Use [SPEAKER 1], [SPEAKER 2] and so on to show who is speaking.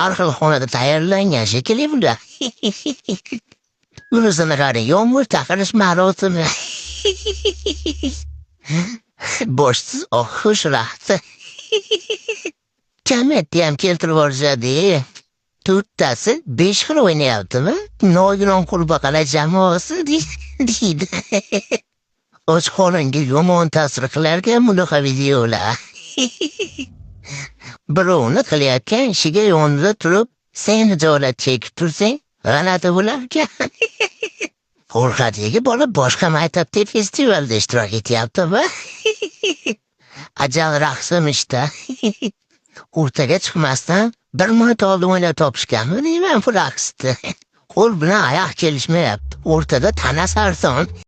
[SPEAKER 1] Har xil xonada tayyorlangan shekilli bular. Unisini qarang, yomg'ir taqirish marosimi. Boshsiz oqish raqsi. Jamiyatda ham keltirib yuborishadi. To'rttasi besh xil o'ynayaptimi? Nogiron qurbaqalar jamoasi deydi. O'z qoringa yomon ta'sir qilarkan bunaqa videolar. Birovni qilayotgan ishiga yonida turib, sen hijolat chekib tursang, g'alati bo'larkan. Qo'rqadigi bola boshqa maktabda festivalda ishtirok etyaptimi? Ajal raqsimishda. O'rtaga chiqmasdan bir marta oldin o'ylab topishganmi deyman bu raqsni. Qo'l bilan oyoq kelishmayapti. O'rtada tana sarson.